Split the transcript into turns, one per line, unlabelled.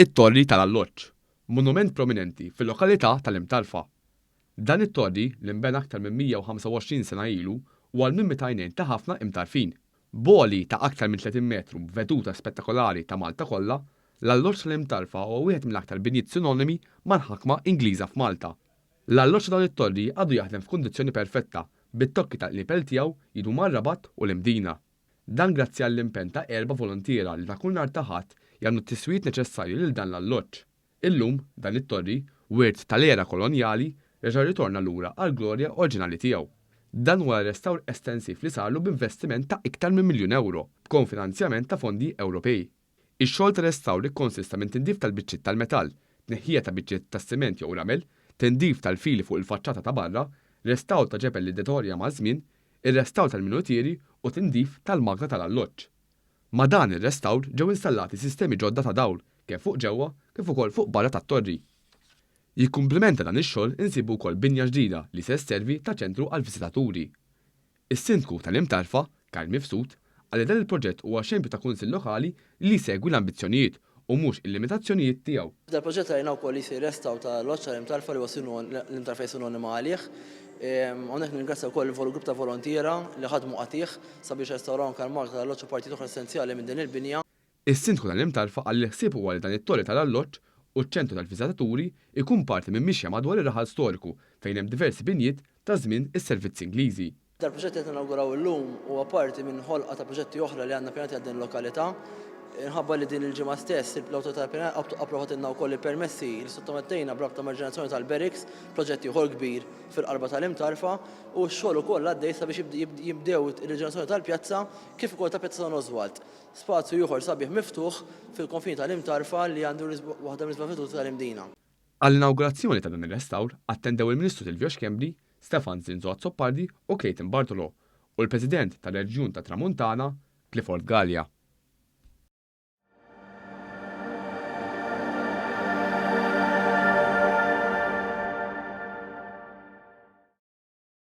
It-Torri tal-Alloġġ, monument prominenti fil-lokalità tal-Imtarfa. Dan it-torri, li nbena aktar minn 125 sena ilu, huwa l-mimmi t'għajnejn ta' ħafna Imtarfin. B'għoli ta' aktar minn 30 metru b'veduta spettakolari ta' Malta kollha, l-Alloġġ tal-Imtarfa huwa wieħed mill-aktar binjiet sinonimi mal-ħakma Ingliża f'Malta. L-alloġġ ta' dan it-torri għadu jaħdem f'kundizzjoni perfetta, bit-tokki tal-qniepel tiegħu jidwu mar-Rabat u l-Imdina. Dan grazzi għall-impenn ta' erba' voluntiera li ta' kull nhar ta' Ħadd jagħmlu t-tiswijiet neċessarji lil dan l-alloġġ. Illum, dan it-torri, wirt tal-era kolonjali, reġa' rritorna lura għall-glorja orġinali tiegħu. Dan wara restawr estensiv li sarlu b'investiment ta' iktar minn miljun ewro, b'konfinanzjament ta' fondi Ewropej. Ix-xogħol ta' restawr ikkonsista minn tindif tal-biċċiet tal-metall, tneħħija ta' biċċiet tas-siment jew ramel, tindif tal-fili fuq il-faċċata ta' barra, restawr ta' ġebel li ddetorja maż-żmien, ir-restawr tal-minutieri u tindif tal-magna tal-alloġġ. Ma' dan ir-restawr ġew installati sistemi ġodda ta' dawl kemm fuq ġewwa kif ukoll fuq barra tat-torri. Jikkumplimenta dan ix-xogħol insibu wkoll binja ġdida li se sservi ta' ċentru għall-viżitaturi. Is-Sindku tal-Imtarfa, Karl Mifsud, qal li dan il-proġett huwa xempju ta' Kunsill Lokali li jsegwi l-ambizzjonijiet u mhux il-limitazzjonijiet tiegħu.
F'dal-proġett rajna wkoll li jsir restawr tal-loġġ tal-Imtarfa li huwa l-Imtarfa hi sinonima għalih. Hawnhekk nirringrazzja wkoll il-grupp ta' volontiera li ħadmu qatigħ sabiex restawraw anke l-marka tal-loġġ u partijiet oħra essenzjali minn din il-binja.
Is-Sindku tal-Imtarfa qal li l-ħsieb huwa li dan it-torri tal-alloġġ u ċ-ċentru tal-viżitaturi jkun parti minn mixja madwar ir-raħal storiku fejn hemm diversi binjiet ta' żmien is-servizzi Ingliżi.
Dal-proġett li qed ninawguraw illum huwa parti minn ħolqa ta' proġetti oħra li għandna ppjanati għal din il-lokalità. Inħabbar li din il-ġimgħa stess l-Awtorità tal-Ippjanar approvatilna wkoll il-permessi li sottomettejna b'rabta mar-riġenerazzjoni tal-barracks, proġett ieħor kbir fil-qalba tal-Imtarfa, u x-xogħol ukoll għaddej sabiex jibdew ir-riġenerazzjoni tal-pjazza kif ukoll ta' Pjazza San Oswald. Spazju ieħor sabiħ miftuħ fil-konfini tal-Imtarfa li għandu waħda mill-isbaħ veduti tal-Imdina.
Għall-inawgurazzjoni ta' dan ir-restawr attendew il-Ministru Silvio Schembri, Stefan Zinzo Azzopardi u Clayton Bartolo u l-President tar-Reġjun tat-Tramuntana, Clifford Galea.